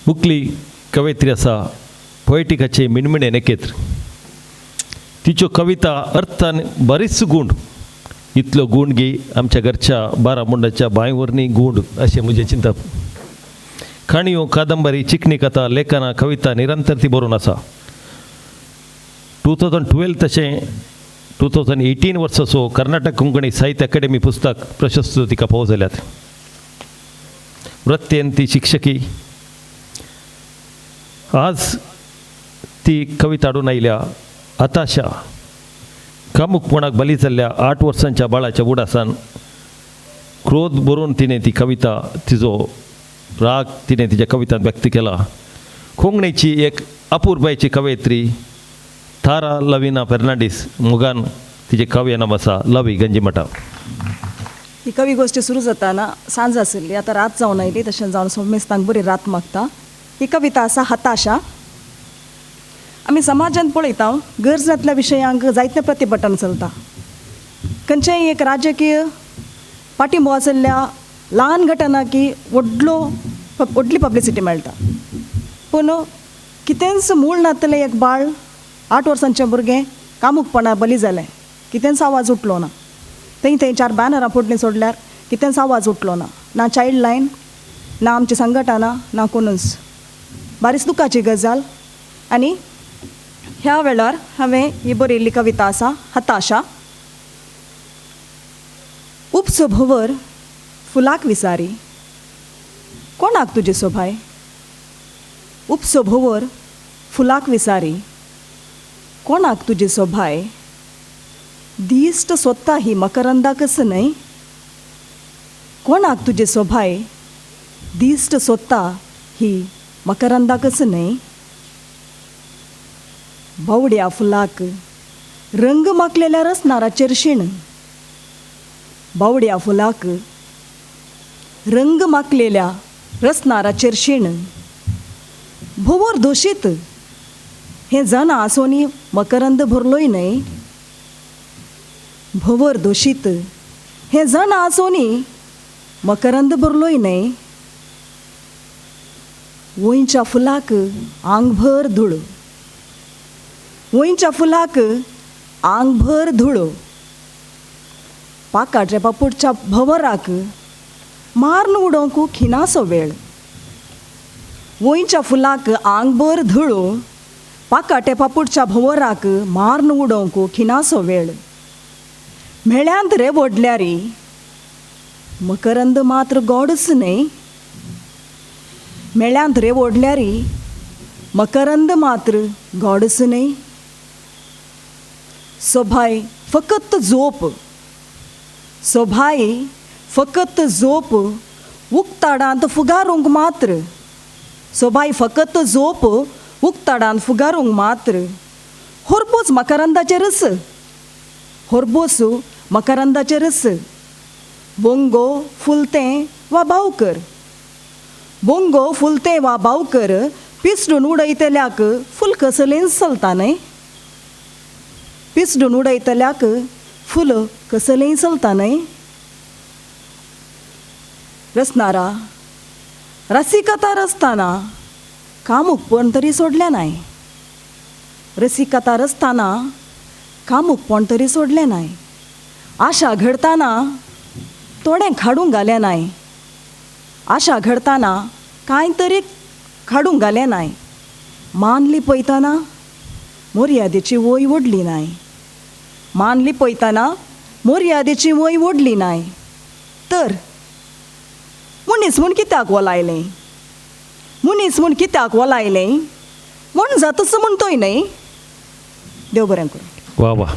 मुकली कवयित्री आसा पोयटिकाचे मिणमिणे नखेत्र. तिच्यो कविता अर्थान बरीच गूण, इतलो गूण गी आमच्या घरच्या बारामुंडाच्या बांयवरनी गूण अशें म्हजें चिंतप. काणयो, कादंबरी, चिकणी कथा, लेखनां, कविता निरंतर ती बरोवन आसा. 2012 तशें 2018 वर्साचो कर्नाटक कोंकणी साहित्य अकादेमी पुस्तक प्रशस्त तिका फावो जाल्यात. वृत्तेन ती शिक्षकी. आज ती कविता हाडून आयल्या हताशा. कामुकपणाक बली जाल्ल्या 8 वर्सांच्या बाळाच्या उडासान क्रोध बरोवन तिणें ती कविता, तिजो राग तिणें तिच्या कवितांत व्यक्त केला. कोंकणीची एक अपुरबायची कवयित्री तारा लविना फेर्नांडीस मोगान तिचें काव्य नांव आसा लवी गंजीमठा. ही कवी गोश्टी सुरू जाताना सांज आशिल्ली, आतां रात जावन आयली. तशें जावन सोमेस्तांक बरी रात मागता. ही कविता आसा हताशा. आमी समाजांत पळयता, गरज नासल्या विशयांक जायते प्रतिभटन चलता. खंयचेय एक राजकीय पाठिंबो आशिल्ल्या ल्हान घटना की व्हडलो व्हडली पब्लिसिटी मेळटा, पूण कितेंच मूळ नासलें एक बाळ, 8 वर्सांचें भुरगें कामुकपणा बली जालें, कितेंच आवाज उठलो ना. थंय थंय चार बॅनरां फोडणी सोडल्यार कितेंच आवाज उठलो ना, ना चायल्ड लायन, ना आमची संघटना, ना कोणूच. बारीच दुखाची गजाल. आनी ह्या वेळार हांवें ही बरयल्ली कविता आसा हताशा. उपसो भोंवर फुलाक विसारी, कोणाक तुजी सोभाय? उपसो भोंवर फुलाक विसारी, कोणाक तुजी सोभाय? दिश्ट सोदता ही मकरंदाकच न्हय? कोणाक तुजी सोभाय? दिश्ट सोदता ही मकरंदाकच न्हय? बावड्या फुलाक रंग माखलेल्या रसनाराचेर शीण, बावड्या फुलाक रंग माखलेल्या रसनाराचेर शीण. भोंवर दोशीत हें जाणा आसोनी मकरंद भरलोय न्हय? भोंवर दोशीत हें जाणा आसोनी मकरंद भरलोय न्हय? वंयच्या फुलाक आंगभर धूळ, वंयच्या फुलाक आंगभर धूळ. पाकाट्या पापुटच्या भंवराक मारून उडोवंक खिणाचो वेळ. वंयच्या फुलाक आंगभर धूळ, पाकाटे पापुटच्या भंवराक मारून उडोवंक खिणाचो वेळ. मेळ्यांत रे वोडल्यारी मकरंद मात्र गोडच न्हय? मेळ्यांत रे वोडल्यारी मकरंद मात्र गोडच न्हय? सोभाय फकत झोप, सोभाय फकत झोप उक्ताडांत फुगारूंक मात्र. सोभाय फकत झोप उक्ताडांत फुगारूंक मात्र. होरबोस मकरंदाचेरच, होरबोस मकरंदाचेरच. बोंगो फुलतें वा बावकर, बोंगो फुलतें वा बावकर पिसडून उडयतल्याक फूल कसलेंच चलता न्हय? पिसडून उडयतल्याक फूल कसलेंय चलता न्हय? रसनारा रसिकता रचतना कामुकपण तरी सोडलें नाय. रसिकता रचतना कामुकपण तरी सोडलें नाय. आशा घडताना थोडें खाडूंक घालें नाय. आशा घडताना कांय तरी खाडूंक घालें नाय. मान लिपयतना मर्यादेची वय ओडली नाय. मान लिपयतना मर्यादेची वय ओडली नाय. तर मनीस म्हूण कित्याक वलायलें? मनीस म्हूण कित्याक वलायलें? म्हण जातच म्हणटोय न्हय? देव बरें करूं. वा वा.